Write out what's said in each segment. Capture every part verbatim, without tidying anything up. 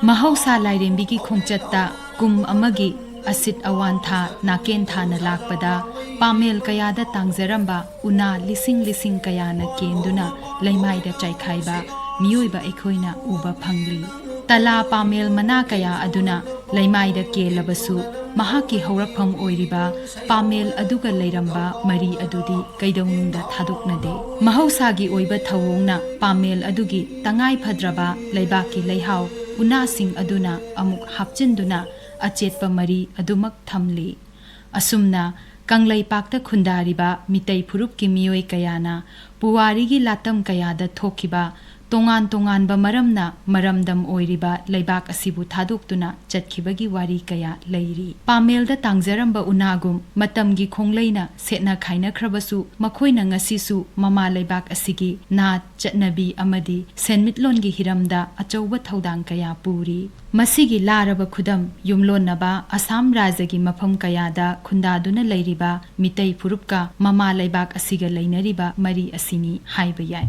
ꯃꯍꯧꯁꯥ ꯂꯥꯏꯔꯦꯝꯕꯤꯒꯤ ꯈꯣꯡꯆꯠꯇ ꯀꯨꯝ ꯑꯃꯒꯤ ꯑꯁꯤꯠ ꯑꯋꯥꯟꯊꯥ ꯅꯥꯀꯦꯟ ꯊꯥꯅ ꯂꯥꯛꯄꯗ ꯄꯥꯃꯦꯜ ꯀꯌꯥꯗ ꯇꯥꯡꯖꯔꯝꯕ ꯎꯅꯥ ꯂꯤꯁꯤꯡ ꯂꯤꯁꯤꯡ ꯀꯌꯥꯅ ꯀꯦꯟꯗꯨꯅ ꯂꯩꯃꯥꯏꯗ ꯆꯥꯏꯈꯥꯏꯕ ꯃꯤꯑꯣꯏꯕ ꯑꯩꯈꯣꯏꯅ ꯎꯕ ꯐꯪꯂꯤ꯫ ꯇꯂꯥ ꯄꯥꯃꯦꯜ ꯃꯅꯥ ꯀꯌꯥ ꯑꯗꯨꯅ ꯂꯩꯃꯥꯏꯗ ꯀꯦꯜꯂꯕꯁꯨ, ꯃꯍꯥꯛꯀꯤ ꯍꯧꯔꯛꯐꯝ ꯑꯣꯏꯔꯤꯕ ꯄꯥꯃꯦꯜ ꯑꯗꯨꯒ ꯂꯩꯔꯝꯕ ꯃꯔꯤ ꯑꯗꯨꯗꯤ ꯀꯩꯗꯧꯅꯨꯡꯗ ꯊꯥꯗꯣꯛꯅꯗꯦ꯫ ꯃꯍꯧꯁꯥꯒꯤ ꯑꯣꯏꯕ ꯊꯧꯑꯣꯡꯅ ꯄꯥꯃꯦꯜ ꯑꯗꯨꯒꯤ ꯇꯉꯥꯏ ꯐꯗ꯭ꯔꯕ ꯂꯩꯕꯥꯛꯀꯤ ꯂꯩꯍꯥꯎ ꯎꯅꯥꯁꯤꯡ ꯑꯗꯨꯅ ꯑꯃꯨꯛ ꯍꯥꯞꯆꯤꯟꯗꯨꯅ ꯑꯆꯦꯠꯄ ꯃꯔꯤ ꯑꯗꯨꯃꯛ ꯊꯝꯂꯤ꯫ ꯑꯁꯨꯝꯅ ꯀꯪꯂꯩꯄꯥꯛꯇ ꯈꯨꯟꯗꯥꯔꯤꯕ ꯃꯤꯇꯩ ꯐꯨꯔꯨꯞꯀꯤ ꯃꯤꯑꯣꯏ ꯀꯌꯥꯅ ꯄꯨꯋꯥꯔꯤꯒꯤ ꯂꯥꯇꯝ ꯀꯌꯥꯗ ꯊꯣꯛꯈꯤꯕ ꯇꯣꯉꯥꯟ ꯇꯣꯉꯥꯟꯕ ꯃꯔꯝꯅ ꯃꯔꯝꯗꯝ ꯑꯣꯏꯔꯤꯕ ꯂꯩꯕꯥꯛ ꯑꯁꯤꯕꯨ ꯊꯥꯗꯣꯛꯇꯨꯅ ꯆꯠꯈꯤꯕꯒꯤ ꯋꯥꯔꯤ ꯀꯌꯥ ꯂꯩꯔꯤ꯫ ꯄꯥꯃꯦꯜꯗ ꯇꯥꯡꯖꯔꯝꯕ ꯎꯅꯥꯒꯨꯝ ꯃꯇꯝꯒꯤ ꯈꯣꯡꯂꯩꯅ ꯁꯦꯠꯅ ꯈꯥꯏꯅꯈ꯭ꯔꯕꯁꯨ, ꯃꯈꯣꯏꯅ ꯉꯁꯤꯁꯨ ꯃꯃꯥ ꯂꯩꯕꯥꯛ ꯑꯁꯤꯒꯤ ꯅꯥꯠ ꯆꯠꯅꯕꯤ ꯑꯃꯗꯤ ꯁꯦꯟꯃꯤꯠꯂꯣꯟꯒꯤ ꯍꯤꯔꯝꯗ ꯑꯆꯧꯕ ꯊꯧꯗꯥꯡ ꯀꯌꯥ ꯄꯨꯔꯤ꯫ ꯃꯁꯤꯒꯤ ꯂꯥꯔꯕ ꯈꯨꯗꯝ ꯌꯨꯝꯂꯣꯟꯅꯕ ꯑꯁꯥꯝ ꯔꯥꯖ꯭ꯌꯒꯤ ꯃꯐꯝ ꯀꯌꯥꯗ ꯈꯨꯟꯗꯥꯗꯨꯅ ꯂꯩꯔꯤꯕ ꯃꯤꯇꯩ ꯐꯨꯔꯨꯞꯀ ꯃꯃꯥ ꯂꯩꯕꯥꯛ ꯑꯁꯤꯒ ꯂꯩꯅꯔꯤꯕ ꯃꯔꯤ ꯑꯁꯤꯅꯤ ꯍꯥꯏꯕ ꯌꯥꯏ꯫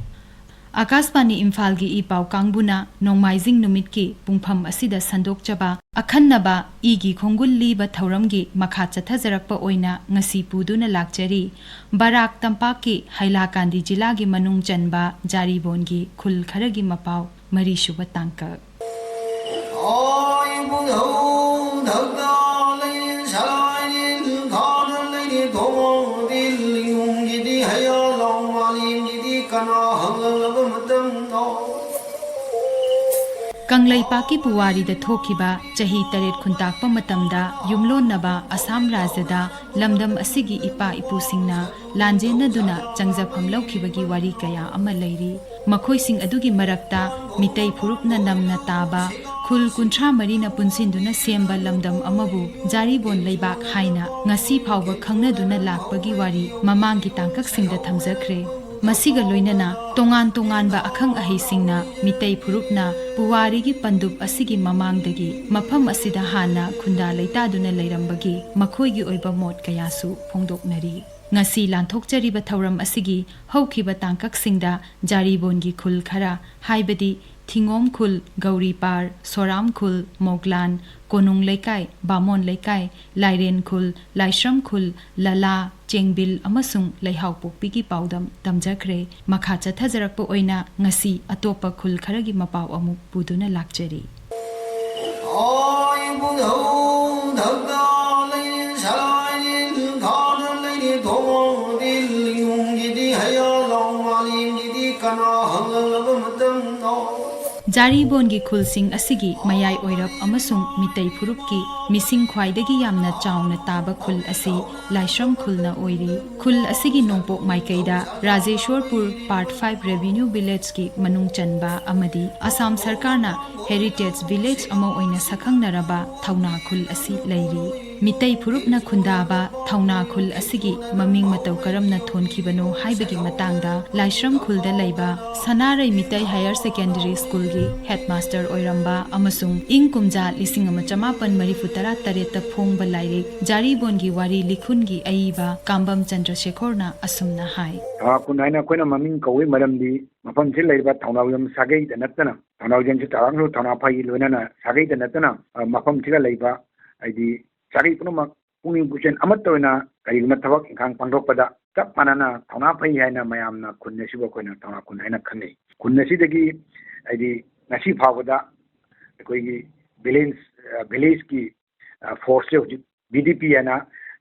ꯑꯀꯥꯁꯕꯥꯅꯤ ꯏꯝꯐꯥꯜꯒꯤ ꯏ ꯄꯥꯎ ꯀꯥꯡꯕꯨꯅ ꯅꯣꯡꯃꯥꯏꯖꯤꯡ ꯅꯨꯃꯤꯠꯀꯤ ꯄꯨꯡꯐꯝ ꯑꯁꯤꯗ ꯁꯟꯗꯣꯛꯆꯕ ꯑꯈꯟꯅꯕ ꯏꯒꯤ ꯈꯣꯡꯒꯨꯜ ꯂꯤꯕ ꯊꯧꯔꯝꯒꯤ ꯃꯈꯥ ꯆꯠꯊꯖꯔꯛꯄ ꯑꯣꯏꯅ ꯉꯁꯤ ꯄꯨꯗꯨꯅ ꯂꯥꯛꯆꯔꯤ꯫ ꯕꯔꯥꯛ ꯇꯝꯄꯥꯛꯀꯤ ꯍꯥꯏꯂꯥꯀꯥꯟꯗꯤ ꯖꯤꯂꯥꯒꯤ ꯃꯅꯨꯡ ꯆꯟꯕ ꯖꯥꯔꯤꯕꯣꯟꯒꯤ ꯈꯨꯜ ꯈꯔꯒꯤ ꯃꯄꯥꯎ, ꯃꯔꯤꯁꯨꯕ ꯇꯥꯡꯀꯛ꯫ ꯀꯪꯂꯩꯄꯥꯛꯀꯤ ꯄꯨꯋꯥꯔꯤꯗ ꯊꯣꯛꯈꯤꯕ ꯆꯍꯤ ꯇꯔꯦꯠ ꯈꯨꯟꯇꯥꯛꯄ ꯃꯇꯝꯗ ꯌꯨꯝꯂꯣꯟꯅꯕ ꯑꯁꯥꯝ ꯔꯥꯖ꯭ꯌꯗ ꯂꯝꯗꯝ ꯑꯁꯤꯒꯤ ꯏꯄꯥ ꯏꯄꯨꯁꯤꯡꯅ ꯂꯥꯟꯖꯦꯟꯅꯗꯨꯅ ꯆꯪꯖꯐꯝ ꯂꯧꯈꯤꯕꯒꯤ ꯋꯥꯔꯤ ꯀꯌꯥ ꯑꯃ ꯂꯩꯔꯤ꯫ ꯃꯈꯣꯏꯁꯤꯡ ꯑꯗꯨꯒꯤ ꯃꯔꯛꯇ ꯃꯤꯇꯩ ꯐꯨꯔꯨꯞꯅ ꯅꯝꯅ ꯇꯥꯕ ꯈꯨꯜ ꯀꯨꯟꯊ꯭ꯔꯥ ꯃꯔꯤꯅ ꯄꯨꯟꯁꯤꯟꯗꯨꯅ ꯁꯦꯝꯕ ꯂꯝꯗꯝ ꯑꯃꯕꯨ ꯖꯥꯔꯤꯕꯣꯟ ꯂꯩꯕꯥꯛ ꯍꯥꯏꯅ ꯉꯁꯤ ꯐꯥꯎꯕ ꯈꯪꯅꯗꯨꯅ ꯂꯥꯛꯄꯒꯤ ꯋꯥꯔꯤ ꯃꯃꯥꯡꯒꯤ ꯇꯥꯡꯀꯛꯁꯤꯡꯗ ꯊꯝꯖꯈ꯭ꯔꯦ꯫ ꯃꯁꯤꯒ ꯂꯣꯏꯅꯅ ꯇꯣꯉꯥꯟ ꯇꯣꯉꯥꯟꯕ ꯑꯈꯪ ꯑꯍꯩꯁꯤꯡꯅ ꯃꯤꯇꯩ ꯐꯨꯔꯨꯞꯅ ꯄꯨꯋꯥꯔꯤꯒꯤ ꯄꯟꯗꯨꯞ ꯑꯁꯤꯒꯤ ꯃꯃꯥꯡꯗꯒꯤ ꯃꯐꯝ ꯑꯁꯤꯗ ꯍꯥꯟꯅ ꯈꯨꯟꯗꯥ ꯂꯩꯇꯥꯗꯨꯅ ꯂꯩꯔꯝꯕꯒꯤ ꯃꯈꯣꯏꯒꯤ ꯑꯣꯏꯕ ꯃꯣꯠ ꯀꯌꯥꯁꯨ ꯐꯣꯡꯗꯣꯛꯅꯔꯤ꯫ ꯉꯁꯤ ꯂꯥꯟꯊꯣꯛꯆꯔꯤꯕ ꯊꯧꯔꯝ ꯑꯁꯤꯒꯤ ꯍꯧꯈꯤꯕ ꯇꯥꯡꯀꯛꯁꯤꯡꯗ ꯖꯥꯔꯤꯕꯣꯟꯒꯤ ꯈꯨꯜ ꯈꯔ, ꯍꯥꯏꯕꯗꯤ ꯊꯤꯉꯣꯝ ꯈꯨꯜ, ꯒꯧꯔꯤꯄꯥꯔ, ꯁꯣꯔꯥꯝ ꯈꯨꯜ, ꯃꯣꯒ꯭ꯂꯥꯟ, ꯀꯣꯅꯨꯡ ꯂꯩꯀꯥꯏ, ꯕꯥꯃꯣꯟ ꯂꯩꯀꯥꯏ, ꯂꯥꯏꯔꯦꯟ ꯈꯨꯜ, ꯂꯥꯏꯁ꯭ꯔꯝ ꯈꯨꯜ, ꯂꯂꯥ, ꯆꯦꯡꯕꯤꯜ ꯑꯃꯁꯨꯡ ꯂꯩꯍꯥꯎꯄꯣꯛꯄꯤꯒꯤ ꯄꯥꯎꯗꯝ ꯇꯝꯖꯈ꯭ꯔꯦ꯫ ꯃꯈꯥ ꯆꯠꯊꯖꯔꯛꯄ ꯑꯣꯏꯅ ꯉꯁꯤ ꯑꯇꯣꯞꯄ ꯈꯨꯜ ꯈꯔꯒꯤ ꯃꯄꯥꯎ ꯑꯃꯨꯛ ꯄꯨꯗꯨꯅ ꯂꯥꯛꯆꯔꯤ꯫ ꯑꯣꯏ ꯄꯨꯊꯧ ꯊꯛꯇ ꯂꯩꯔꯤ, ꯁꯂꯥꯏꯔꯤ, ꯈꯥꯗ ꯂꯩꯔꯤ, ꯊꯣꯡꯗꯤ ꯂꯤꯌꯨꯡꯒꯤꯗꯤ ꯍꯌꯥ ꯂꯥꯎ ꯃꯥꯂꯦꯝꯒꯤꯗꯤ ꯀꯅꯥ ꯍꯪꯂꯛꯂꯕ ꯃꯇꯝꯗꯣ? ꯖꯥꯔꯤꯕꯣꯟꯒꯤ ꯈꯨꯜꯁꯤꯡ ꯑꯁꯤꯒꯤ ꯃꯌꯥꯏ ꯑꯣꯏꯔꯞ ꯑꯃꯁꯨꯡ ꯃꯤꯇꯩ ꯐꯨꯔꯨꯞꯀꯤ ꯃꯤꯁꯤꯡ ꯈ꯭ꯋꯥꯏꯗꯒꯤ ꯌꯥꯝꯅ ꯆꯥꯎꯅ ꯇꯥꯕ ꯈꯨꯜ ꯑꯁꯤ ꯂꯥꯏꯁ꯭ꯔꯝ ꯈꯨꯜꯅ ꯑꯣꯏꯔꯤ꯫ ꯈꯨꯜ ꯑꯁꯤꯒꯤ ꯅꯣꯡꯄꯣꯛ ꯃꯥꯏꯀꯩꯗ ꯔꯥꯖꯦꯁ꯭ꯋꯔꯄꯨꯔ Part Five Revenue Villageꯀꯤ ꯃꯅꯨꯡ ꯆꯟꯕ ꯑꯃꯗꯤ ꯑꯁꯥꯝ ꯁꯔꯀꯥꯔꯅ Heritage Village ꯑꯃ ꯑꯣꯏꯅ ꯁꯛꯈꯪꯅꯔꯕ ꯊꯧꯅꯥ ꯈꯨꯜ ꯑꯁꯤ ꯂꯩꯔꯤ꯫ ꯃꯤꯇꯩ ꯐꯨꯔꯨꯞꯅ ꯈꯨꯟꯗꯥꯕ ꯊꯧꯅꯥ ꯈꯨꯜ ꯑꯁꯤꯒꯤ ꯃꯃꯤꯡ ꯃꯇꯧ ꯀꯔꯝꯅ ꯊꯣꯟꯈꯤꯕꯅꯣ ꯍꯥꯏꯕꯒꯤ ꯃꯇꯥꯡꯗ ꯂꯥꯏꯁ꯭ꯔꯝ ꯈꯨꯜꯗ ꯂꯩꯕ ꯁꯅꯥꯔꯩ ꯃꯤꯇꯩ Higher Secondary Schoolꯒꯤ headmaster ꯑꯣꯏꯔꯝꯕ ꯑꯃꯁꯨꯡ ꯏꯪ ꯀꯨꯝꯖꯥ ꯂꯤꯁꯤꯡ ꯑꯃ ꯆꯃꯥꯄꯟ ꯃꯔꯤꯐꯨ ꯇꯔꯥ ꯇꯔꯦꯠꯇ ꯐꯣꯡꯕ ꯂꯥꯏꯔꯤꯛ ꯖꯥꯔꯤꯕꯣꯟꯒꯤ ꯋꯥꯔꯤ ꯂꯤꯈꯨꯟꯒꯤ ꯑꯏꯕ ꯀꯥꯝꯕꯝ ꯆꯟꯗ꯭ꯔꯁꯦꯈꯣꯔꯅ ꯑꯁꯨꯝꯅ ꯍꯥꯏ꯫ ꯊꯧꯅꯥ ꯈꯨꯟ ꯍꯥꯏꯅ ꯑꯩꯈꯣꯏꯅ ꯃꯃꯤꯡ ꯀꯧꯏ, ꯃꯔꯝꯗꯤ ꯃꯐꯝꯁꯤꯗ ꯂꯩꯔꯤꯕ ꯊꯧꯅꯥ ꯎꯌꯝ ꯁꯥꯒꯩꯗ ꯅꯠꯇꯅ, ꯊꯧꯅꯥ ꯎꯌꯝꯁꯤ ꯆꯥꯎꯔꯥꯛꯅꯁꯨ ꯊꯧꯅꯥ ꯐꯩ ꯂꯣꯏꯅꯅ ꯁꯥꯒꯩꯗ ꯅꯠꯇꯅ, ꯑ, ꯃꯐꯝꯁꯤꯗ ꯂꯩꯕ, ꯍꯥꯏꯗꯤ ꯁꯥꯒꯩ ꯄꯨꯝꯅꯃꯛ ꯄꯨꯛꯅꯤꯡ ꯄꯨꯛꯆꯦꯜ ꯑꯃꯠꯇ ꯑꯣꯏꯅ ꯀꯔꯤꯒꯨꯝꯕ ꯊꯕꯛ ꯏꯪꯈꯥꯡ ꯄꯥꯡꯊꯣꯛꯄꯗ ꯆꯞ ꯃꯥꯟꯅꯅ ꯊꯧꯅꯥ ꯐꯩ ꯍꯥꯏꯅ ꯃꯌꯥꯝꯅ ꯈꯨꯟ ꯑꯁꯤꯕꯨ ꯑꯩꯈꯣꯏꯅ ꯊꯧꯅꯥ ꯈꯨꯟ ꯍꯥꯏꯅ ꯈꯪꯅꯩ꯫ ꯈꯨꯟ ꯑꯁꯤꯗꯒꯤ ꯍꯥꯏꯗꯤ ꯉꯁꯤ ꯐꯥꯎꯕꯗ ꯑꯩꯈꯣꯏꯒꯤ village, ꯑ, villageꯀꯤ, ꯑ, forceꯁꯦ ꯍꯧꯖꯤꯛ VDP ꯍꯥꯏꯅ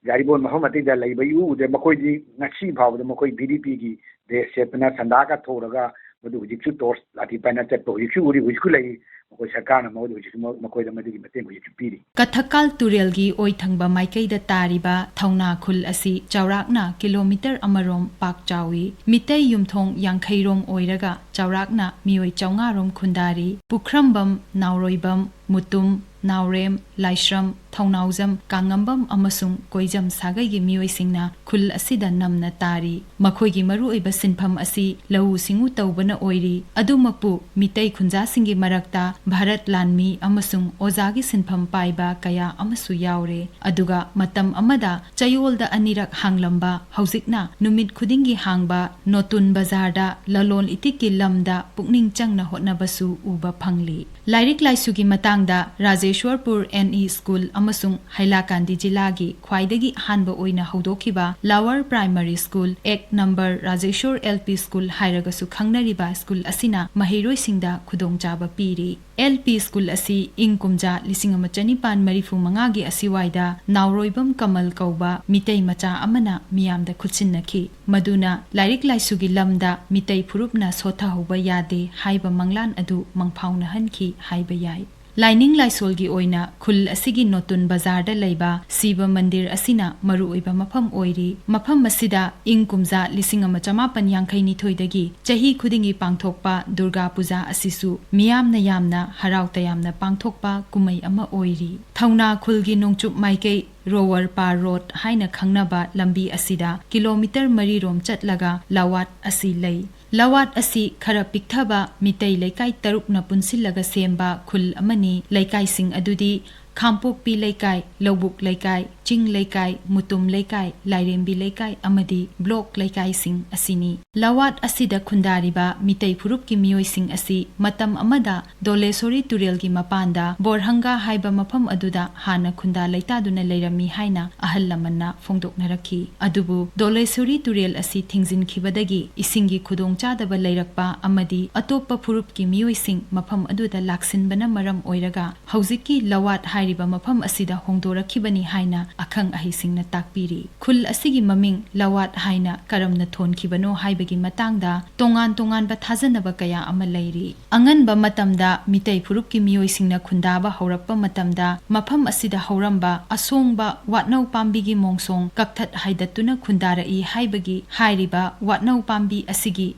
ꯖꯥꯔꯤꯕꯣꯟ ꯃꯐꯝ ꯑꯇꯩꯗ ꯂꯩꯕ ꯏꯎ ꯎꯗꯦ꯫ ꯃꯈꯣꯏꯗꯤ ꯉꯁꯤ ꯐꯥꯎꯕꯗ ꯃꯈꯣꯏ VDPꯒꯤ dress ꯁꯦꯠꯇꯅ ꯁꯟꯗꯥꯒ ꯊꯣꯛꯂꯒ ꯃꯗꯨ ꯍꯧꯖꯤꯛꯁꯨ torch ꯂꯥꯊꯤ ꯄꯥꯏꯅ ꯆꯠꯄ ꯍꯧꯖꯤꯛꯁꯨ ꯎꯔꯤ, ꯍꯧꯖꯤꯛꯁꯨ ꯂꯩꯔꯤ꯫ ꯃꯈꯣꯏ ꯁꯔꯀꯥꯔꯅ ꯃꯈꯣꯏꯗ ꯍꯧꯖꯤꯛꯁꯨ ꯃ-, ꯃꯈꯣꯏꯗ ꯃꯗꯨꯒꯤ ꯃꯇꯦꯡ ꯍꯧꯖꯤꯛꯁꯨ ꯄꯤꯔꯤ꯫ ꯀꯊꯛꯀꯥꯜ ꯇꯨꯔꯦꯜꯒꯤ ꯑꯣꯏꯊꯪꯕ ꯃꯥꯏꯀꯩꯗ ꯇꯥꯔꯤꯕ ꯊꯧꯅꯥ ꯈꯨꯜ ꯑꯁꯤ ꯆꯥꯎꯔꯥꯛꯅ kilometre ꯑꯃꯔꯣꯝ ꯄꯥꯛ ꯆꯥꯎꯏ꯫ ꯃꯤꯇꯩ ꯌꯨꯝꯊꯣꯡ ꯌꯥꯡꯈꯩ ꯔꯣꯝ ꯑꯣꯏꯔꯒ ꯆꯥꯎꯔꯥꯛꯅ ꯃꯤꯑꯣꯏ ꯆꯥꯝꯃꯉꯥ ꯔꯣꯝ ꯈꯨꯟꯗꯥꯔꯤ꯫ ꯄꯨꯈ꯭ꯔꯝꯕꯝ, ꯅꯥꯎꯔꯣꯏꯕꯝ, ꯃꯨꯇꯨꯝ, ꯅꯥꯎꯔꯦꯝ, ꯂꯥꯏꯁ꯭ꯔꯝ, ꯊꯧꯅꯥꯎꯖꯝ, ꯀꯥꯡꯉꯝꯕꯝ ꯑꯃꯁꯨꯡ ꯀꯣꯏꯖꯝ ꯁꯥꯒꯩꯒꯤ ꯃꯤꯑꯣꯏꯁꯤꯡꯅ ꯈꯨꯜ ꯑꯁꯤꯗ ꯅꯝꯅ ꯇꯥꯔꯤ꯫ ꯃꯈꯣꯏꯒꯤ ꯃꯔꯨꯑꯣꯏꯕ ꯁꯤꯟꯐꯝ ꯑꯁꯤ ꯂꯧꯎ ꯁꯤꯡꯎ ꯇꯧꯕꯅ ꯑꯣꯏꯔꯤ꯫ ꯑꯗꯨꯃꯛꯄꯨ, ꯃꯤꯇꯩ ꯈꯨꯟꯖꯥꯁꯤꯡꯒꯤ ꯃꯔꯛꯇ ꯚꯥꯔꯠ ꯂꯥꯟꯃꯤ ꯑꯃꯁꯨꯡ ꯑꯣꯖꯥꯒꯤ ꯁꯤꯟꯐꯝ ꯄꯥꯏꯕ ꯀꯌꯥ ꯑꯃꯁꯨ ꯌꯥꯎꯔꯦ꯫ ꯑꯗꯨꯒ ꯃꯇꯝ ꯑꯃꯗ ꯆꯌꯣꯜꯗ ꯑꯅꯤꯔꯛ ꯍꯥꯡꯂꯝꯕ ꯍꯧꯖꯤꯛꯅ ꯅꯨꯃꯤꯠ ꯈꯨꯗꯤꯡꯒꯤ ꯍꯥꯡꯕ ꯅꯣꯇꯨꯟ ꯕꯖꯥꯔꯗ ꯂꯂꯣꯟ ꯏꯇꯤꯛꯀꯤ ꯂꯝꯗ ꯄꯨꯛꯅꯤꯡ ꯆꯪꯅ ꯍꯣꯠꯅꯕꯁꯨ ꯎꯕ ꯐꯪꯂꯤ꯫ ꯂꯥꯏꯔꯤꯛ ꯂꯥꯏꯁꯨꯒꯤ ꯃꯇꯥꯡꯗ ꯔꯥꯖꯦꯁ꯭ꯋꯔꯄꯨꯔ ꯑꯦꯟ ꯏ ꯁ꯭ꯀꯨꯜ ꯑꯃꯁꯨꯡ ꯍꯥꯏꯂꯥꯀꯥꯟꯗꯤ ꯖꯤꯂꯥꯒꯤ ꯈ꯭ꯋꯥꯏꯗꯒꯤ ꯑꯍꯥꯟꯕ ꯑꯣꯏꯅ ꯍꯧꯗꯣꯛꯈꯤꯕ ꯂꯋꯔ ꯄ꯭ꯔꯥꯏꯃꯔꯤ ꯁ꯭ꯀꯨꯜ, ꯑꯦꯛ number Rajeshwar L P school ꯍꯥꯏꯔꯒꯁꯨ ꯈꯪꯅꯔꯤꯕ ꯁ꯭ꯀꯨꯜ ꯑꯁꯤꯅ ꯃꯍꯩꯔꯣꯏꯁꯤꯡꯗ ꯈꯨꯗꯣꯡꯆꯥꯕ ꯄꯤꯔꯤ꯫ ꯑꯦꯜ ꯄꯤ ꯁ꯭ꯀꯨꯜ ꯑꯁꯤ ꯏꯪ ꯀꯨꯝꯖꯥ ꯂꯤꯁꯤꯡ ꯑꯃ ꯆꯅꯤꯄꯥꯟ ꯃꯔꯤꯐꯨ ꯃꯉꯥꯒꯤ ꯑꯁꯤꯋꯥꯏꯗ ꯅꯥꯎꯔꯣꯏꯕꯝ ꯀꯃꯜ ꯀꯧꯕ ꯃꯤꯇꯩ ꯃꯆꯥ ꯑꯃꯅ ꯃꯤꯌꯥꯝꯗ ꯈꯨꯠꯁꯤꯟꯅꯈꯤ꯫ ꯃꯗꯨꯅ ꯂꯥꯏꯔꯤꯛ ꯂꯥꯏꯁꯨꯒꯤ ꯂꯝꯗ ꯃꯤꯇꯩ ꯐꯨꯔꯨꯞꯅ ꯁꯣꯠꯊꯍꯧꯕ ꯌꯥꯗꯦ ꯍꯥꯏꯕ ꯃꯪꯂꯥꯟ ꯑꯗꯨ ꯃꯪꯐꯥꯎꯅꯍꯟꯈꯤ ꯍꯥꯏꯕ ꯌꯥꯏ꯫ ꯂꯥꯏꯅꯤꯡ ꯂꯥꯏꯁꯣꯜꯒꯤ ꯑꯣꯏꯅ ꯈꯨꯜ ꯑꯁꯤꯒꯤ ꯅꯣꯇꯨꯟ ꯕꯖꯥꯔꯗ ꯂꯩꯕ ꯁꯤꯕ ꯃꯟꯗꯤꯔ ꯑꯁꯤꯅ ꯃꯔꯨꯑꯣꯏꯕ ꯃꯐꯝ ꯑꯣꯏꯔꯤ꯫ ꯃꯐꯝ ꯑꯁꯤꯗ ꯏꯪ ꯀꯨꯝꯖꯥ ꯂꯤꯁꯤꯡ ꯑꯃ ꯆꯃꯥꯄꯟ ꯌꯥꯡꯈꯩ ꯅꯤꯊꯣꯏꯗꯒꯤ ꯆꯍꯤ ꯈꯨꯗꯤꯡꯒꯤ ꯄꯥꯡꯊꯣꯛꯄ ꯗꯨꯔꯒꯥ ꯄꯨꯖꯥ ꯑꯁꯤꯁꯨ ꯃꯤꯌꯥꯝꯅ ꯌꯥꯝꯅ ꯍꯔꯥꯎ ꯇꯌꯥꯝꯅ ꯄꯥꯡꯊꯣꯛꯄ ꯀꯨꯝꯃꯩ ꯑꯃ ꯑꯣꯏꯔꯤ꯫ ꯊꯧꯅꯥ ꯈꯨꯜꯒꯤ ꯅꯣꯡꯆꯨꯞ ꯃꯥꯏꯀꯩ ꯔꯣꯋꯔ ꯄꯥꯔ ꯔꯣꯗ ꯍꯥꯏꯅ ꯈꯪꯅꯕ ꯂꯝꯕꯤ ꯑꯁꯤꯗ ꯀꯤꯂꯣꯃꯤꯇꯔ ꯃꯔꯤꯔꯣꯝ ꯆꯠꯂꯒ ꯂꯋꯥꯠ ꯑꯁꯤ ꯂꯩ꯫ ꯂꯋꯥꯠ ꯑꯁꯤ ꯈꯔ ꯄꯤꯛꯊꯕ ꯃꯤꯇꯩ ꯂꯩꯀꯥꯏ ꯇꯔꯨꯛꯅ ꯄꯨꯟꯁꯤꯜꯂꯒ ꯁꯦꯝꯕ ꯈꯨꯜ ꯑꯃꯅꯤ꯫ ꯂꯩꯀꯥꯏꯁꯤꯡ ꯑꯗꯨꯗꯤ ꯈꯥꯝꯄꯣꯛꯄꯤ ꯂꯩꯀꯥꯏ, ꯂꯧꯕꯨꯛ ꯂꯩꯀꯥꯏ, ꯆꯤꯡ ꯂꯩꯀꯥꯏ, ꯃꯨꯇꯨꯝ ꯂꯩꯀꯥꯏ, ꯂꯥꯏꯔꯦꯝꯕꯤ ꯂꯩꯀꯥꯏ ꯑꯃꯗꯤ ꯕ꯭ꯂꯣꯛ ꯂꯩꯀꯥꯏꯁꯤꯡ ꯑꯁꯤꯅꯤ꯫ ꯂꯋꯥꯠ ꯑꯁꯤꯗ ꯈꯨꯟꯗꯥꯔꯤꯕ ꯃꯤꯇꯩ ꯐꯨꯔꯨꯞꯀꯤ ꯃꯤꯑꯣꯏꯁꯤꯡ ꯑꯁꯤ ꯃꯇꯝ ꯑꯃꯗ ꯗꯣꯂꯦꯁꯣꯔꯤ ꯇꯨꯔꯦꯜꯒꯤ ꯃꯄꯥꯟꯗ ꯕꯣꯔꯍꯪꯒꯥ ꯍꯥꯏꯕ ꯃꯐꯝ ꯑꯗꯨꯗ ꯍꯥꯟꯅ ꯈꯨꯟꯗꯥ ꯂꯩꯇꯥꯗꯨꯅ ꯂꯩꯔꯝꯃꯤ ꯍꯥꯏꯅ ꯑꯍꯜ ꯂꯃꯟꯅ ꯐꯣꯡꯗꯣꯛꯅꯔꯛꯈꯤ꯫ ꯑꯗꯨꯕꯨ ꯗꯣꯂꯦꯁꯣꯔꯤ ꯇꯨꯔꯦꯜ ꯑꯁꯤ ꯊꯤꯡꯖꯤꯟꯈꯤꯕꯗꯒꯤ ꯏꯁꯤꯡꯒꯤ ꯈꯨꯗꯣꯡꯆꯥꯗꯕ ꯂꯩꯔꯛꯄ ꯑꯃꯗꯤ ꯑꯇꯣꯞꯄ ꯐꯨꯔꯨꯞꯀꯤ ꯃꯤꯑꯣꯏꯁꯤꯡ ꯃꯐꯝ ꯑꯗꯨꯗ ꯂꯥꯛꯁꯤꯟꯕꯅ ꯃꯔꯝ ꯑꯣꯏꯔꯒ ꯍꯧꯖꯤꯛꯀꯤ ꯂꯋꯥꯠ ꯍꯥꯏꯔꯤꯕ ꯃꯐꯝ ꯑꯁꯤꯗ ꯍꯣꯡꯗꯣꯔꯛꯈꯤꯕꯅꯤ ꯍꯥꯏꯅ ꯑꯈꯪ ꯑꯍꯩꯁꯤꯡꯅ ꯇꯥꯛꯄꯤꯔꯤ꯫ ꯈꯨꯜ ꯑꯁꯤꯒꯤ ꯃꯃꯤꯡ ꯂꯋꯥꯠ ꯍꯥꯏꯅ ꯀꯔꯝꯅ ꯊꯣꯟꯈꯤꯕꯅꯣ ꯍꯥꯏꯕꯒꯤ ꯃꯇꯥꯡꯗ ꯇꯣꯉꯥꯟ ꯇꯣꯉꯥꯟꯕ ꯊꯥꯖꯅꯕ ꯀꯌꯥ ꯑꯃ ꯂꯩꯔꯤ꯫ ꯑꯉꯟꯕ ꯃꯇꯝꯗ ꯃꯤꯇꯩ ꯐꯨꯔꯨꯞꯀꯤ ꯃꯤꯑꯣꯏꯁꯤꯡꯅ ꯈꯨꯟꯗꯥꯕ ꯍꯧꯔꯛꯄ ꯃꯇꯝꯗ ꯃꯐꯝ ꯑꯁꯤꯗ ꯍꯧꯔꯝꯕ ꯑꯁꯣꯡꯕ ꯋꯥꯠꯅꯧ ꯄꯥꯝꯕꯤꯒꯤ ꯃꯣꯡꯁꯣꯡ ꯀꯛꯊꯠ ꯍꯥꯏꯗꯠꯇꯨꯅ ꯈꯨꯟꯗꯥꯔꯛꯏ ꯍꯥꯏꯕꯒꯤ ꯍꯥꯏꯔꯤꯕ ꯋꯥꯠꯅꯧ ꯄꯥꯝꯕꯤ ꯑꯁꯤꯒꯤ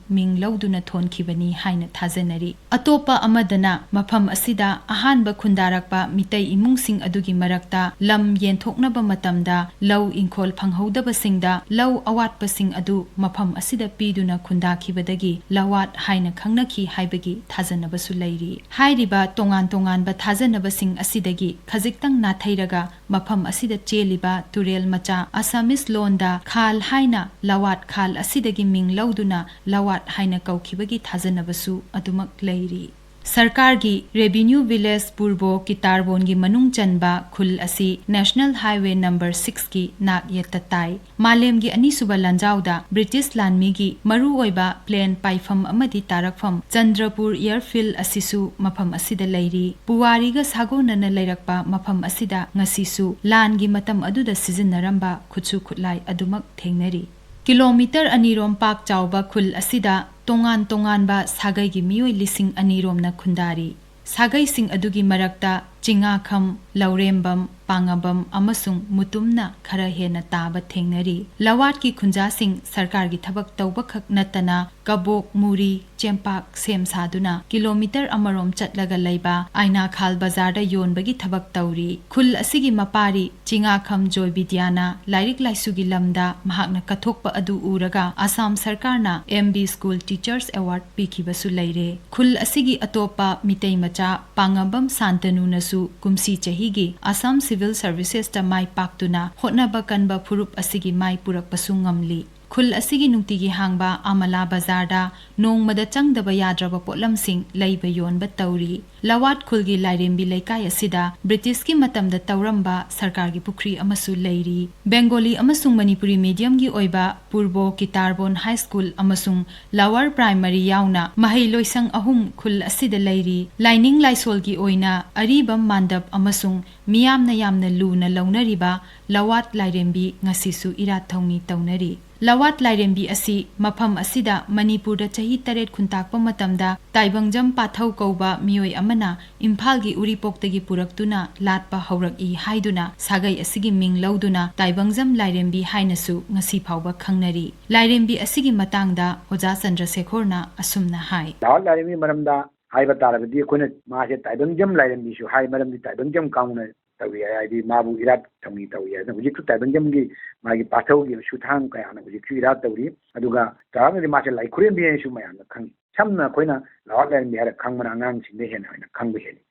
ꯃꯤꯡ ꯂꯧꯗꯨꯅ ꯊꯣꯟꯈꯤꯕꯅꯤ ꯍꯥꯏꯅ ꯊꯥꯖꯅꯔꯤ꯫ ꯑꯇꯣꯞꯄ ꯑꯃꯗꯅ ꯃꯐꯝ ꯑꯁꯤꯗ ꯑꯍꯥꯟꯕ ꯈꯨꯟꯗꯥꯔꯛꯄ ꯃꯤꯇꯩ ꯏꯃꯨꯡ ꯁꯤꯡ ꯑꯗꯨꯒꯤ ꯃꯔꯛꯇ ꯂꯝ ꯌꯦꯟꯊꯣꯛꯅꯕ ꯃꯇꯝꯗ ꯂꯧ ꯏꯪꯈꯣꯜ ꯐꯪꯍꯧꯗꯕꯁꯤꯡꯗ ꯂꯧ ꯑꯋꯥꯠꯄꯁꯤꯡ ꯑꯗꯨ ꯃꯐꯝ ꯑꯁꯤꯗ ꯄꯤꯗꯨꯅ ꯈꯨꯟꯗꯥꯈꯤꯕꯗꯒꯤ ꯂꯋꯥꯠ ꯍꯥꯏꯅ ꯈꯪꯅꯈꯤ ꯍꯥꯏꯕꯒꯤ ꯊꯥꯖꯅꯕꯁꯨ ꯂꯩꯔꯤ꯫ ꯍꯥꯏꯔꯤꯕ ꯇꯣꯉꯥꯟ ꯇꯣꯉꯥꯟꯕ ꯊꯥꯖꯅꯕꯁꯤꯡ ꯑꯁꯤꯗꯒꯤ ꯈꯖꯤꯛꯇꯪ ꯅꯥꯊꯩꯔꯒ ꯃꯐꯝ ꯑꯁꯤꯗ ꯆꯦꯜꯂꯤꯕ ꯇꯨꯔꯦꯜ ꯃꯆꯥ ꯑꯁꯥꯃꯤꯁ ꯂꯣꯟꯗ ꯈꯥꯜ ꯍꯥꯏꯅ ꯂꯋꯥꯠ ꯈꯥꯜ ꯑꯁꯤꯗꯒꯤ ꯃꯤꯡ ꯂꯧꯗꯨꯅ ꯂꯋꯥꯠ ꯍꯥꯏꯅ ꯀꯧꯈꯤꯕꯒꯤ ꯊꯥꯖꯅꯕꯁꯨ ꯑꯗꯨꯃꯛ ꯂꯩꯔꯤ꯫ ꯁꯔꯀꯥꯔꯒꯤ ꯔꯦꯚꯤꯅ꯭ꯌꯨ ꯚꯤꯂꯦꯖ ꯄꯨꯔꯕꯣ ꯀꯤꯇꯥꯔꯕꯣꯟꯒꯤ ꯃꯅꯨꯡ ꯆꯟꯕ ꯈꯨꯜ ꯑꯁꯤ ꯅꯦꯁꯅꯦꯜ ꯍꯥꯏꯋꯦ ꯅꯝꯕꯔ ꯁꯤꯛꯁꯀꯤ ꯅꯥꯛ ꯌꯦꯠꯇ ꯇꯥꯏ꯫ ꯃꯥꯂꯦꯝꯒꯤ ꯑꯅꯤꯁꯨꯕ ꯂꯥꯟꯖꯥꯎꯗ ꯕ꯭ꯔꯤꯇꯤꯁ ꯂꯥꯟꯃꯤꯒꯤ ꯃꯔꯨꯑꯣꯏꯕ ꯄ꯭ꯂꯦꯟ ꯄꯥꯏꯐꯝ ꯑꯃꯗꯤ ꯇꯥꯔꯛꯐꯝ ꯆꯟꯗ꯭ꯔꯄꯨꯔ ꯑꯦꯌꯔꯐꯤꯜꯗ ꯑꯁꯤꯁꯨ ꯃꯐꯝ ꯑꯁꯤꯗ ꯂꯩꯔꯤ꯫ ꯄꯨꯋꯥꯔꯤꯒ ꯁꯥꯒꯣꯟꯅꯅ ꯂꯩꯔꯛꯄ ꯃꯐꯝ ꯑꯁꯤꯗ ꯉꯁꯤꯁꯨ ꯂꯥꯟꯒꯤ ꯃꯇꯝ ꯑꯗꯨꯗ ꯁꯤꯖꯤꯟꯅꯔꯝꯕ ꯈꯨꯠꯁꯨ ꯈꯨꯠꯂꯥꯏ ꯑꯗꯨꯃꯛ ꯊꯦꯡꯅꯔꯤ꯫ ꯀꯤꯂꯣꯃꯤꯇꯔ ꯑꯅꯤꯔꯣꯝ ꯄꯥꯛ ꯆꯥꯎꯕ ꯈꯨꯜ ꯑꯁꯤꯗ ꯇꯣꯉꯥꯟ ꯇꯣꯉꯥꯟꯕ ꯁꯥꯒꯩꯒꯤ ꯃꯤꯑꯣꯏ ꯂꯤꯁꯤꯡ ꯑꯅꯤꯔꯣꯝꯅ ꯈꯨꯟꯗꯥꯔꯤ꯫ ꯁꯥꯒꯩꯁꯤꯡ ꯑꯗꯨꯒꯤ ꯃꯔꯛꯇ ꯆꯤꯉꯥꯈꯝ, ꯂꯧꯔꯦꯝꯕꯝ, ꯄꯥꯉꯕꯝ ꯑꯃꯁꯨꯡ ꯃꯨꯇꯨꯝꯅ ꯈꯔ ꯍꯦꯟꯅ ꯇꯥꯕ ꯊꯦꯡꯅꯔꯤ꯫ ꯂꯋꯥꯠꯀꯤ ꯈꯨꯟꯖꯥꯁꯤꯡ ꯁꯔꯀꯥꯔꯒꯤ ꯊꯕꯛ ꯇꯧꯕꯈꯛ ꯅꯠꯇꯅ ꯀꯕꯣꯛ, ꯃꯨꯔꯤ, ꯆꯦꯡꯄꯥꯛ ꯁꯦꯝ ꯁꯥꯗꯨꯅ ꯀꯤꯂꯣꯃꯤꯇꯔ ꯑꯃꯔꯣꯝ ꯆꯠꯂꯒ ꯂꯩꯕ ꯑꯥꯏꯅꯥꯈꯥꯜ ꯕꯖꯥꯔꯗ ꯌꯣꯟꯕꯒꯤ ꯊꯕꯛ ꯇꯧꯔꯤ꯫ ꯈꯨꯜ ꯑꯁꯤꯒꯤ ꯃꯄꯥꯔꯤ ꯆꯤꯉꯥꯈꯝ ꯖꯣꯏꯕꯤꯗ꯭ꯌꯥꯅ ꯂꯥꯏꯔꯤꯛ ꯂꯥꯏꯁꯨꯒꯤ ꯂꯝꯗ ꯃꯍꯥꯛꯅ ꯀꯠꯊꯣꯛꯄ ꯑꯗꯨ ꯎꯔꯒ ꯑꯁꯥꯝ ꯁꯔꯀꯥꯔꯅ M B school teachers award ꯄꯤꯈꯤꯕꯁꯨ ꯂꯩꯔꯦ꯫ ꯈꯨꯜ ꯑꯁꯤꯒꯤ ꯑꯇꯣꯞꯄ ꯃꯤꯇꯩ ꯃꯆꯥ ꯄꯥꯉꯝꯕꯝ ꯁꯥꯟꯇꯅꯨꯅꯁꯨ ꯀꯨꯝꯁꯤ ꯆꯍꯤꯒꯤ ꯑꯁꯥꯝ ꯁꯤꯚꯤꯜ ꯁꯔꯚꯤꯁꯦꯁꯇ ꯃꯥꯏ ꯄꯥꯛꯇꯨꯅ ꯍꯣꯠꯅꯕ ꯀꯟꯕ ꯐꯨꯔꯨꯞ ꯑꯁꯤꯒꯤ ꯃꯥꯏ ꯄꯨꯔꯛꯄꯁꯨ ꯉꯝꯂꯤ꯫ ꯈꯨꯜ ꯑꯁꯤꯒꯤ ꯅꯨꯡꯇꯤꯒꯤ ꯍꯥꯡꯕ ꯑꯃꯂꯥ ꯕꯖꯥꯔꯗ ꯅꯣꯡꯃꯗ ꯆꯪꯗꯕ ꯌꯥꯗ꯭ꯔꯕ ꯄꯣꯠꯂꯝꯁꯤꯡ ꯂꯩꯕ ꯌꯣꯟꯕ ꯇꯧꯔꯤ꯫ ꯂꯋꯥꯠ ꯈꯨꯜꯒꯤ ꯂꯥꯏꯔꯦꯝꯕꯤ ꯂꯩꯀꯥꯏ ꯑꯁꯤꯗ ꯕ꯭ꯔꯤꯇꯤꯁꯀꯤ ꯃꯇꯝꯗ ꯇꯧꯔꯝꯕ ꯁꯔꯀꯥꯔꯒꯤ ꯄꯨꯈ꯭ꯔꯤ ꯑꯃꯁꯨ ꯂꯩꯔꯤ꯫ ꯕꯦꯡꯒꯣꯂꯤ ꯑꯃꯁꯨꯡ ꯃꯅꯤꯄꯨꯔꯤ ꯃꯤꯗꯤꯌꯝꯒꯤ ꯑꯣꯏꯕ ꯄꯨꯔꯕꯣ ꯀꯤꯇꯥꯔꯕꯣꯟ ꯍꯥꯏ ꯁ꯭ꯀꯨꯜ ꯑꯃꯁꯨꯡ ꯂꯋꯥꯔ ꯄ꯭ꯔꯥꯏꯃꯔꯤ ꯌꯥꯎꯅ ꯃꯍꯩ ꯂꯣꯏꯁꯪ ꯑꯍꯨꯝ ꯈꯨꯜ ꯑꯁꯤꯗ ꯂꯩꯔꯤ꯫ ꯂꯥꯏꯅꯤꯡ ꯂꯥꯏꯁꯣꯜꯒꯤ ꯑꯣꯏꯅ ꯑꯔꯤꯕꯝ ꯃꯥꯟꯗꯞ ꯑꯃꯁꯨꯡ ꯃꯤꯌꯥꯝꯅ ꯌꯥꯝꯅ ꯂꯨꯅ ꯂꯧꯅꯔꯤꯕ ꯂꯋꯥꯠ ꯂꯥꯏꯔꯦꯝꯕꯤ ꯉꯁꯤꯁꯨ ꯏꯔꯥꯠ ꯊꯧꯅꯤ ꯇꯧꯅꯔꯤ꯫ ꯂꯋꯥꯠ ꯂꯥꯏꯔꯦꯝꯕꯤ ꯑꯁꯤ ꯃꯐꯝ ꯑꯁꯤꯗ ꯃꯅꯤꯄꯨꯔꯗ ꯆꯍꯤ ꯇꯔꯦꯠ ꯈꯨꯟꯇꯥꯛꯄ ꯃꯇꯝꯗ ꯇꯥꯏꯕꯪꯖꯝ ꯄꯥꯊꯧ ꯀꯧꯕ ꯃꯤꯑꯣꯏ ꯑꯃꯅ ꯏꯝꯐꯥꯜꯒꯤ ꯎꯔꯤꯄꯣꯛꯇꯒꯤ ꯄꯨꯔꯛꯇꯨꯅ ꯂꯥꯠꯄ ꯍꯧꯔꯛꯏ ꯍꯥꯏꯗꯨꯅ ꯁꯥꯒꯩ ꯑꯁꯤꯒꯤ ꯃꯤꯡ ꯂꯧꯗꯨꯅ ꯇꯥꯏꯕꯪꯖꯝ ꯂꯥꯏꯔꯦꯝꯕꯤ ꯍꯥꯏꯅꯁꯨ ꯉꯁꯤ ꯐꯥꯎꯕ ꯈꯪꯅꯔꯤ꯫ ꯂꯥꯏꯔꯦꯝꯕꯤ ꯑꯁꯤꯒꯤ ꯃꯇꯥꯡꯗ ꯑꯣꯖꯥ ꯆꯟꯗ꯭ꯔꯁꯦꯈꯣꯔꯅ ꯑꯁꯨꯝꯅ ꯍꯥꯏ꯫ ꯂꯋꯥꯠ ꯂꯥꯏꯔꯦꯝꯕꯤ ꯃꯔꯝꯗ ꯍꯥꯏꯕ ꯇꯥꯔꯕꯗꯤ ꯑꯩꯈꯣꯏꯅ ꯃꯥꯁꯦ ꯇꯥꯏꯕꯪꯖꯝ ꯂꯥꯏꯔꯦꯝꯕꯤꯁꯨ ꯍꯥꯏ, ꯃꯔꯝꯗꯤ ꯇꯥꯏꯕꯪꯖꯝ ꯀꯥꯡꯕꯨꯅ ꯇꯧꯏ ꯍꯥꯏ, ꯍꯥꯏꯗꯤ ꯃꯥꯕꯨ ꯏꯔꯥꯠ ꯊꯧꯅꯤ ꯇꯧꯏ ꯍꯥꯏꯗꯅ ꯍꯧꯖꯤꯛꯁꯨ ꯇꯥꯏꯕꯪꯖꯝꯒꯤ ꯃꯥꯒꯤ ꯄꯥꯊꯧꯒꯤ ꯁꯨꯊꯥꯡ ꯀꯌꯥꯅ ꯍꯧꯖꯤꯛꯁꯨ ꯏꯔꯥꯠ ꯇꯧꯔꯤ꯫ ꯑꯗꯨꯒ ꯆꯥꯎꯔꯥꯛꯅꯗꯤ ꯃꯥꯁꯦ ꯂꯥꯏ ꯈꯨꯔꯦꯝꯕꯤ ꯍꯥꯏꯅꯁꯨ ꯃꯌꯥꯝꯅ ꯈꯪꯉꯤ꯫ ꯁꯝꯅ ꯑꯩꯈꯣꯏꯅ ꯂꯥꯏꯍꯥꯎ ꯂꯥꯏꯔꯦꯝꯕꯤ ꯍꯥꯏꯔ ꯈꯪꯕꯅ ꯑꯉꯥꯡꯁꯤꯡꯗ ꯍꯦꯟꯅ ꯑꯣꯏꯅ ꯈꯪꯕ ꯍꯦꯜꯂꯤ꯫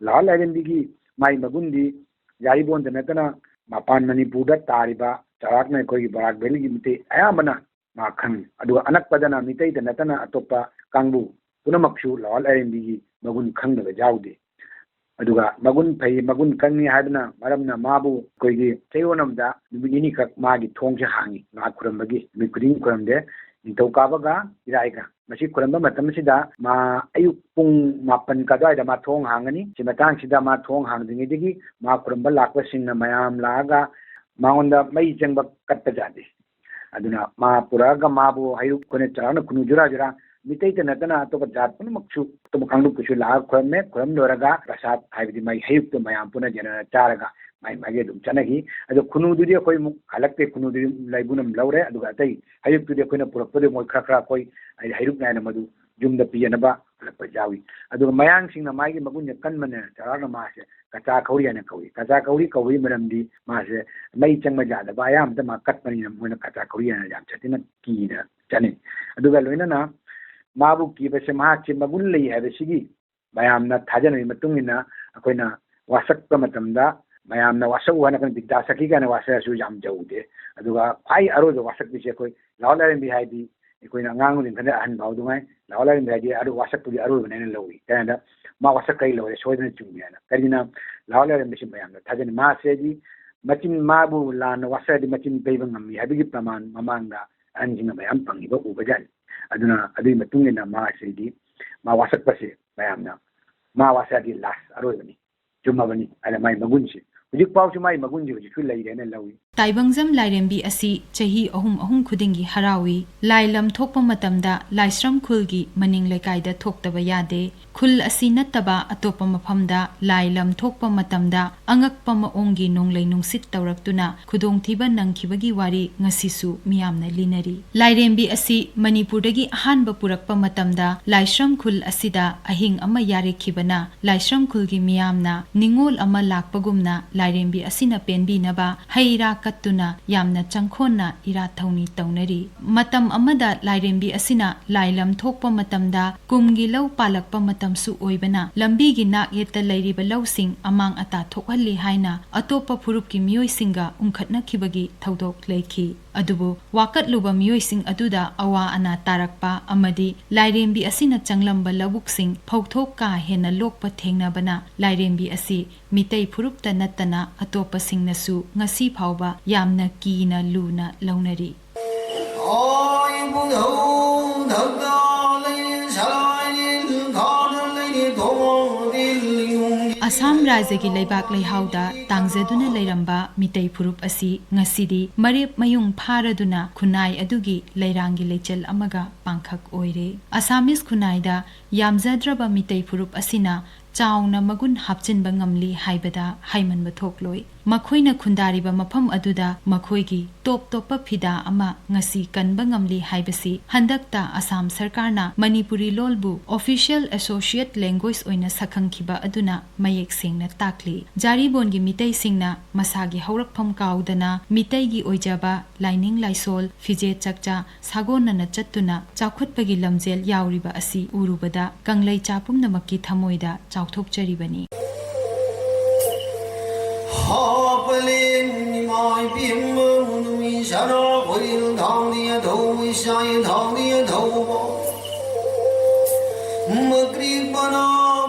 ꯂꯥꯏꯍꯥꯎ ꯂꯥꯏꯔꯦꯝꯕꯤꯒꯤ ꯃꯥꯒꯤ ꯃꯒꯨꯟꯗꯤ ꯌꯥꯔꯤꯕꯣꯟꯗ ꯅꯠꯇꯅ ꯃꯄꯥꯟ ꯃꯅꯤꯄꯨꯔꯗ ꯇꯥꯔꯤꯕ ꯆꯥꯎꯔꯥꯛꯅ ꯑꯩꯈꯣꯏꯒꯤ ꯕꯔꯥꯛ ꯚꯦꯂꯤꯒꯤ ꯃꯤꯇꯩ ꯑꯌꯥꯝꯕꯅ ꯃꯥ ꯈꯪꯉꯤ꯫ ꯑꯗꯨꯒ ꯑꯅꯛꯄꯗꯅ ꯃꯤꯇꯩꯗ ꯅꯠꯇꯅ ꯑꯇꯣꯞꯄ ꯀꯥꯡꯕꯨ ꯄꯨꯝꯅꯃꯛꯁꯨ ꯂꯥꯏꯍꯥꯎ ꯂꯥꯏꯔꯦꯝꯕꯤꯒꯤ ꯃꯒꯨꯟ ꯈꯪꯗꯕ ꯌꯥꯎꯗꯦ꯫ ꯑꯗꯨꯒ ꯃꯒꯨꯟ ꯐꯩ, ꯃꯒꯨꯟ ꯀꯪꯉꯤ ꯍꯥꯏꯕꯅ ꯃꯔꯝꯅ ꯃꯥꯕꯨ ꯑꯩꯈꯣꯏꯒꯤ ꯆꯌꯣꯜ ꯑꯃꯗ ꯅꯨꯃꯤꯠ ꯅꯤꯅꯤꯈꯛ ꯃꯥꯒꯤ ꯊꯣꯡꯁꯦ ꯍꯥꯡꯉꯤ꯫ ꯃꯥ ꯈꯨꯔꯝꯕꯒꯤ ꯅꯨꯃꯤꯠ ꯈꯨꯗꯤꯡ ꯈꯨꯔꯝꯗꯦ꯫ ꯅꯤꯡꯊꯧꯀꯥꯕꯒ ꯏꯔꯥꯏꯒ꯫ ꯃꯁꯤ ꯈꯨꯔꯝꯕ ꯃꯇꯝꯁꯤꯗ ꯃꯥ ꯑꯌꯨꯛ ꯄꯨꯡ ꯃꯥꯄꯟ ꯑꯗꯨꯋꯥꯏꯗ ꯃꯥ ꯊꯣꯡ ꯍꯥꯡꯒꯅꯤ꯫ ꯁꯤ ꯃꯇꯥꯡꯁꯤꯗ ꯃꯥ ꯊꯣꯡ ꯍꯥꯡꯗ꯭ꯔꯤꯉꯩꯗꯒꯤ ꯃꯥ ꯈꯨꯔꯝꯕ ꯂꯥꯛꯄꯁꯤꯡꯅ ꯃꯌꯥꯝ ꯂꯥꯛꯑꯒ ꯃꯉꯣꯟꯗ ꯃꯩ ꯆꯪꯕ ꯀꯠꯄ ꯌꯥꯗꯦ꯫ ꯑꯗꯨꯅ ꯃꯥ ꯄꯨꯔꯛꯑꯒ ꯃꯥꯕꯨ ꯍꯩꯔꯨꯛ ꯑꯩꯈꯣꯏꯅ ꯆꯥꯎꯔꯥꯛꯅ ꯈꯨꯅꯨ ꯖꯨꯔꯥ ꯖꯨꯔꯥ ꯃꯤꯇꯩꯇ ꯅꯠꯇꯅ ꯑꯇꯣꯞꯄ ꯖꯥꯠ ꯄꯨꯝꯅꯃꯛꯁꯨ ꯑꯇꯣꯞꯄ ꯀꯥꯡꯂꯨꯞꯀꯤꯁꯨ ꯂꯥꯛꯑꯒ ꯈꯨꯔꯝꯃꯦ꯫ ꯈꯨꯔꯝ ꯂꯣꯏꯔꯒ ꯄ꯭ꯔꯁꯥꯗ ꯍꯥꯏꯕꯗꯤ ꯃꯥꯒꯤ ꯍꯩꯔꯨꯛꯇꯣ ꯃꯌꯥꯝ ꯄꯨꯟꯅ ꯌꯦꯟꯅꯔ ꯆꯥꯔꯒ ꯃꯥꯒꯤ ꯃꯥꯒꯤ ꯑꯗꯨꯝ ꯆꯠꯅꯈꯤ꯫ ꯑꯗꯣ ꯈꯨꯅꯨꯗꯨꯗꯤ ꯑꯩꯈꯣꯏ ꯑꯃꯨꯛ ꯍꯜꯂꯛꯇꯦ꯫ ꯈꯨꯅꯨꯗꯨꯗꯤ ꯂꯩꯕꯨꯡ ꯑꯗꯨꯝ ꯂꯧꯔꯦ꯫ ꯑꯗꯨꯒ ꯑꯇꯩ ꯍꯩꯔꯨꯛꯇꯨꯗꯤ ꯑꯩꯈꯣꯏꯅ ꯄꯨꯔꯛꯄꯗꯨ ꯃꯣꯏ ꯈꯔ ꯈꯔ ꯑꯩꯈꯣꯏ ꯍꯥꯏꯗꯤ ꯍꯩꯔꯨꯛ ꯅꯥꯏꯅ ꯃꯗꯨ ꯌꯨꯝꯗ ꯄꯤꯖꯅꯕ ꯍꯜꯂꯛꯄ ꯌꯥꯎꯏ꯫ ꯑꯗꯨꯒ ꯃꯌꯥꯡꯁꯤꯡꯅ ꯃꯥꯒꯤ ꯃꯒꯨꯟꯁꯦ ꯀꯟꯕꯅ ꯆꯥꯎꯔꯥꯛꯅ ꯃꯥꯁꯦ ꯀꯆꯥ ꯈꯧꯔꯤ ꯍꯥꯏꯅ ꯀꯧꯏ꯫ ꯀꯆꯥ ꯈꯧꯔꯤ ꯀꯧꯕꯒꯤ ꯃꯔꯝꯗꯤ ꯃꯥꯁꯦ ꯃꯩ ꯆꯪꯕ ꯌꯥꯗꯕ ꯑꯌꯥꯝꯕꯗ ꯃꯥ ꯀꯠꯄꯅꯤꯅ ꯃꯣꯏꯅ ꯀꯆꯥ ꯈꯧꯔꯤ ꯍꯥꯏꯅ ꯌꯥꯝ ꯁꯥꯊꯤꯅ ꯀꯤꯅ ꯆꯠꯅꯩ꯫ ꯑꯗꯨꯒ ꯂꯣꯏꯅꯅ ꯃꯥꯕꯨ ꯀꯤꯕꯁꯦ ꯃꯍꯥꯛꯁꯦ ꯃꯒꯨꯟ ꯂꯩ ꯍꯥꯏꯕꯁꯤꯒꯤ ꯃꯌꯥꯝꯅ ꯊꯥꯖꯅꯕꯒꯤ ꯃꯇꯨꯡ ꯏꯟꯅ ꯑꯩꯈꯣꯏꯅ ꯋꯥꯁꯛꯄ ꯃꯇꯝꯗ ꯃꯌꯥꯝꯅ ꯋꯥꯁꯛꯎ ꯍꯥꯏꯅ ꯑꯩꯈꯣꯏꯅ ꯕꯤꯗ꯭ꯌꯥ ꯁꯈꯤ ꯀꯥꯏꯅ ꯋꯥꯁꯛꯑꯁꯨ ꯌꯥꯝ ꯌꯧꯗꯦ꯫ ꯑꯗꯨꯒ ꯈ꯭ꯋꯥꯏ ꯑꯔꯣꯏꯕ ꯋꯥꯁꯛꯄꯤꯁꯦ ꯑꯩꯈꯣꯏ ꯂꯥꯏꯍꯥꯎ ꯂꯥꯏꯔꯦꯝꯕꯤ ꯍꯥꯏꯗꯤ ꯑꯩꯈꯣꯏꯅ ꯑꯉꯥꯡ ꯑꯣꯏꯔꯤꯉꯩꯗ ꯑꯍꯟ ꯐꯥꯎ ꯑꯗꯨꯉꯥꯏ ꯂꯥꯏꯍꯥꯎ ꯂꯥꯏꯔꯦꯝꯕꯤ ꯍꯥꯏꯗꯤ ꯑꯔꯨ-, ꯋꯥꯁꯛꯄꯒꯤ ꯑꯔꯣꯏꯕꯅꯦꯅ ꯂꯧꯏ꯫ ꯀꯩꯅꯣꯗ ꯃꯥ ꯋꯥꯁꯛ ꯀꯩ ꯂꯧꯔꯦ ꯁꯣꯏꯗꯅ ꯆꯨꯝꯃꯤ ꯍꯥꯏꯅ꯫ ꯀꯔꯤꯒꯤꯅ ꯂꯥꯏꯍꯥꯎ ꯂꯥꯏꯔꯦꯝꯕꯤꯁꯤ ꯃꯌꯥꯝꯅ ꯊꯥꯖꯅꯩ꯫ ꯃꯥꯁꯦ ꯍꯥꯏꯗꯤ ꯃꯆꯤꯟ ꯃꯥꯕꯨ ꯂꯥꯟꯅ ꯋꯥꯁꯛꯑꯗꯤ ꯃꯆꯤꯟ ꯄꯩꯕ ꯉꯝꯃꯤ ꯍꯥꯏꯕꯒꯤ ꯄ꯭ꯔꯃꯥꯟ ꯃꯃꯥꯡꯗ ꯑꯍꯟꯁꯤꯡꯅ ꯃꯌꯥꯝ ꯐꯪꯉꯤꯕ ꯎꯕꯖꯥꯠꯅꯤ꯫ ꯑꯗꯨꯅ ꯑꯗꯨꯒꯤ ꯃꯇꯨꯡ ꯏꯟꯅ ꯃꯥꯁꯤꯗꯤ ꯃꯥ ꯋꯥꯁꯛꯄꯁꯦ ꯃꯌꯥꯝꯅ ꯃꯥ ꯋꯥꯁꯛꯑꯗꯤ ꯂꯥꯁ ꯑꯔꯣꯏꯕꯅꯤ, ꯆꯨꯝꯃꯕꯅꯤ ꯍꯥꯏꯅ ꯃꯥꯒꯤ ꯃꯒꯨꯟꯁꯦ ꯍꯧꯖꯤꯛ ꯐꯥꯎꯁꯨ ꯃꯥꯒꯤ ꯃꯒꯨꯟꯁꯦ ꯍꯧꯖꯤꯛꯁꯨ ꯂꯩꯔꯦꯅ ꯂꯧꯏ꯫ ꯇꯥꯏꯕꯪꯖꯝ ꯂꯥꯏꯔꯦꯝꯕꯤ ꯑꯁꯤ ꯆꯍꯤ ꯑꯍꯨꯝ ꯑꯍꯨꯝ ꯈꯨꯗꯤꯡꯒꯤ ꯍꯔꯥꯎꯏ꯫ ꯂꯥꯏ ꯂꯝ ꯊꯣꯛꯄ ꯃꯇꯝꯗ ꯂꯥꯏꯁ꯭ꯔꯝ ꯈꯨꯜꯒꯤ ꯃꯅꯤꯡ ꯂꯩꯀꯥꯏꯗ ꯊꯣꯛꯇꯕ ꯌꯥꯗꯦ꯫ ꯈꯨꯜ ꯑꯁꯤ ꯅꯠꯇꯕ ꯑꯇꯣꯞꯄ ꯃꯐꯝꯗ ꯂꯥꯏ ꯂꯝ ꯊꯣꯛꯄ ꯃꯇꯝꯗ ꯑꯉꯛꯄ ꯃꯑꯣꯡꯒꯤ ꯅꯣꯡꯂꯩ ꯅꯨꯡꯁꯤꯠ ꯇꯧꯔꯛꯇꯨꯅ ꯈꯨꯗꯣꯡꯊꯤꯕ ꯅꯪꯈꯤꯕꯒꯤ ꯋꯥꯔꯤ ꯉꯁꯤꯁꯨ ꯃꯤꯌꯥꯝꯅ ꯂꯤꯅꯔꯤ꯫ ꯂꯥꯏꯔꯦꯝꯕꯤ ꯑꯁꯤ ꯃꯅꯤꯄꯨꯔꯗꯒꯤ ꯑꯍꯥꯟꯕ ꯄꯨꯔꯛꯄ ꯃꯇꯝꯗ ꯂꯥꯏꯁ꯭ꯔꯝ ꯈꯨꯜ ꯑꯁꯤꯗ ꯑꯍꯤꯡ ꯑꯃ ꯌꯥꯔꯦꯛꯈꯤꯕꯅ ꯂꯥꯏꯁ꯭ꯔꯝ ꯈꯨꯜꯒꯤ ꯃꯤꯌꯥꯝꯅ ꯅꯤꯡꯉꯣꯜ ꯑꯃ ꯂꯥꯛꯄꯒꯨꯝꯅ ꯂꯥꯏꯔꯦꯝꯕꯤ ꯑꯁꯤꯅ ꯄꯦꯟꯕꯤꯅꯕ ꯍꯩ ꯔꯥ ꯀꯠꯇꯨꯅ ꯌꯥꯝꯅ ꯆꯪꯈꯣꯟꯅ ꯏꯔꯥꯠ ꯊꯧꯅꯤ ꯇꯧꯅꯔꯤ꯫ ꯃꯇꯝ ꯑꯃꯗ ꯂꯥꯏꯔꯦꯝꯕꯤ ꯑꯁꯤꯅ ꯂꯥꯏ ꯂꯝ ꯊꯣꯛꯄ ꯃꯇꯝꯗ ꯀꯨꯝꯒꯤ ꯂꯧ ꯄꯥꯜꯂꯛꯄ ꯃꯇꯝꯁꯨ ꯑꯣꯏꯕꯅ ꯂꯝꯕꯤꯒꯤ ꯅꯥꯛ ꯌꯦꯠꯇ ꯂꯩꯔꯤꯕ ꯂꯧꯁꯤꯡ ꯑꯃꯥꯡ ꯑꯇꯥ ꯊꯣꯛꯍꯜꯂꯤ ꯍꯥꯏꯅ ꯑꯇꯣꯞꯄ ꯐꯨꯔꯨꯞꯀꯤ ꯃꯤꯑꯣꯏꯁꯤꯡꯒ ꯎꯪꯈꯠꯅꯈꯤꯕꯒꯤ ꯊꯧꯗꯣꯛ ꯂꯩꯈꯤ꯫ ꯑꯗꯨꯕꯨ ꯋꯥꯀꯠꯂꯨꯕ ꯃꯤꯑꯣꯏꯁꯤꯡ ꯑꯗꯨꯗ ꯑꯋꯥ ꯑꯅꯥ ꯇꯥꯔꯛꯄ ꯑꯃꯗꯤ ꯂꯥꯏꯔꯦꯝꯕꯤ ꯑꯁꯤꯅ ꯆꯪꯂꯝꯕ ꯂꯧꯕꯨꯛꯁꯤꯡ ꯐꯧꯊꯣꯛ ꯀꯥ ꯍꯦꯟꯅ ꯂꯣꯛꯄ ꯊꯦꯡꯅꯕꯅ ꯂꯥꯏꯔꯦꯝꯕꯤ ꯑꯁꯤ ꯃꯤꯇꯩ ꯐꯨꯔꯨꯞꯇ ꯅꯠꯇꯅ ꯑꯇꯣꯞꯄꯁꯤꯡꯅꯁꯨ ꯉꯁꯤ ꯐꯥꯎꯕ ꯌꯥꯝꯅ ꯀꯤꯅ ꯂꯨꯅ ꯂꯧꯅꯔꯤ꯫ ꯑꯁꯥꯝ ꯔꯥꯖ꯭ꯌꯒꯤ ꯂꯩꯕꯥꯛ ꯂꯩꯍꯥꯎꯗ ꯇꯥꯡꯖꯗꯨꯅ ꯂꯩꯔꯝꯕ ꯃꯤꯇꯩ ꯐꯨꯔꯨꯞ ꯑꯁꯤ ꯉꯁꯤꯗꯤ ꯃꯔꯦꯞ ꯃꯌꯨꯡ ꯐꯥꯔꯗꯨꯅ ꯈꯨꯟꯅꯥꯏ ꯑꯗꯨꯒꯤ ꯂꯩꯔꯥꯡꯒꯤ ꯂꯩꯆꯜ ꯑꯃꯒ ꯄꯥꯡꯈꯛ ꯑꯣꯏꯔꯦ꯫ ꯑꯁꯥꯃꯤꯁ ꯈꯨꯟꯅꯥꯏꯗ ꯌꯥꯝꯖꯗ꯭ꯔꯕ ꯃꯤꯇꯩ ꯐꯨꯔꯨꯞ ꯑꯁꯤꯅ ꯆꯥꯎꯅ ꯃꯒꯨꯟ ꯍꯥꯞꯆꯤꯟꯕ ꯉꯝꯂꯤ ꯍꯥꯏꯕꯗ ꯍꯥꯏꯃꯟꯕ ꯊꯣꯛꯂꯣꯏ꯫ ꯃꯈꯣꯏꯅ ꯈꯨꯟꯗꯥꯔꯤꯕ ꯃꯐꯝ ꯑꯗꯨꯗ ꯃꯈꯣꯏꯒꯤ ꯇꯣꯞ ꯇꯣꯞꯄ ꯐꯤꯗꯥ ꯑꯃ ꯉꯁꯤ ꯀꯟꯕ ꯉꯝꯂꯤ ꯍꯥꯏꯕꯁꯤ ꯍꯟꯗꯛꯇ ꯑꯁꯥꯝ ꯁꯔꯀꯥꯔꯅ ꯃꯅꯤꯄꯨꯔꯤ ꯂꯣꯜꯕꯨ official associate language ꯑꯣꯏꯅ ꯁꯛꯈꯪꯈꯤꯕ ꯑꯗꯨꯅ ꯃꯌꯦꯛ ꯁꯦꯡꯅ ꯇꯥꯛꯂꯤ꯫ ꯖꯥꯔꯤꯕꯣꯟꯒꯤ ꯃꯤꯇꯩꯁꯤꯡꯅ ꯃꯁꯥꯒꯤ ꯍꯧꯔꯛꯐꯝ ꯀꯥꯎꯗꯅ ꯃꯤꯇꯩꯒꯤ ꯑꯣꯏꯖꯕ ꯂꯥꯏꯅꯤꯡ ꯂꯥꯏꯁꯣꯜ, ꯐꯤꯖꯦꯠ ꯆꯛꯆꯥ, ꯁꯥꯒꯣꯟꯅꯅ ꯆꯠꯇꯨꯅ ꯆꯥꯎꯈꯠꯄꯒꯤ ꯂꯝꯖꯦꯜ ꯌꯥꯎꯔꯤꯕ ꯑꯁꯤ ꯎꯔꯨꯕꯗ ꯀꯪꯂꯩꯆꯥ ꯄꯨꯝꯅꯃꯛꯀꯤ ꯊꯃꯣꯏꯗ ꯆꯥꯎꯊꯣꯛꯆꯔꯤꯕꯅꯤ꯫ ꯍꯥꯄꯂꯦꯟ ꯏꯃꯥ ꯏꯕꯦꯝꯃ ꯅꯨꯃꯤ ꯁꯅꯥ ꯈꯣꯏꯔꯦꯜ ꯊꯥꯡꯗꯤ ꯑꯊꯧꯕ ꯏꯁꯥ ꯊꯥꯡꯗꯤ ꯑꯊꯧꯕ ꯃꯀ꯭ꯔꯤ ꯄꯅꯥ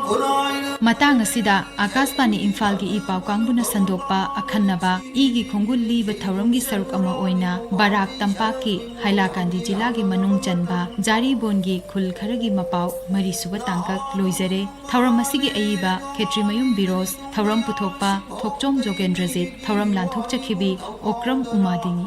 ꯈꯨꯔꯥꯏꯗ ꯃꯇꯥꯡ ꯑꯁꯤꯗ ꯑꯀꯥꯁꯕꯥꯅꯤ ꯏꯝꯐꯥꯜꯒꯤ ꯏ ꯄꯥꯎ ꯀꯥꯡꯕꯨꯅ ꯁꯟꯗꯣꯛꯄ ꯑꯈꯟꯅꯕ ꯏꯒꯤ ꯈꯣꯡꯒꯨꯜ ꯂꯤꯕ ꯊꯧꯔꯝꯒꯤ ꯁꯔꯨꯛ ꯑꯃ ꯑꯣꯏꯅ ꯕꯔꯥꯛ ꯇꯝꯄꯥꯛꯀꯤ ꯍꯥꯏꯂꯥꯀꯥꯟꯗꯤ ꯖꯤꯂꯥꯒꯤ ꯃꯅꯨꯡ ꯆꯟꯕ ꯖꯥꯔꯤꯕꯣꯟꯒꯤ ꯈꯨꯜ ꯈꯔꯒꯤ ꯃꯄꯥꯎ ꯃꯔꯤꯁꯨꯕ ꯇꯥꯡꯀꯛ ꯂꯣꯏꯖꯔꯦ꯫ ꯊꯧꯔꯝ ꯑꯁꯤꯒꯤ ꯑꯏꯕ ꯈꯦꯇ꯭ꯔꯤꯃꯌꯨꯝ ꯕꯤꯔꯣꯖ, ꯊꯧꯔꯝ ꯄꯨꯊꯣꯛꯄ ꯊꯣꯛꯆꯣꯝ ꯖꯣꯒꯦꯟꯗ꯭ꯔꯖꯤꯠ, ꯊꯧꯔꯝ ꯂꯥꯟꯊꯣꯛꯆꯈꯤꯕꯤ ꯑꯣꯀ꯭ꯔꯝ ꯎꯃꯥꯗꯤꯅꯤ꯫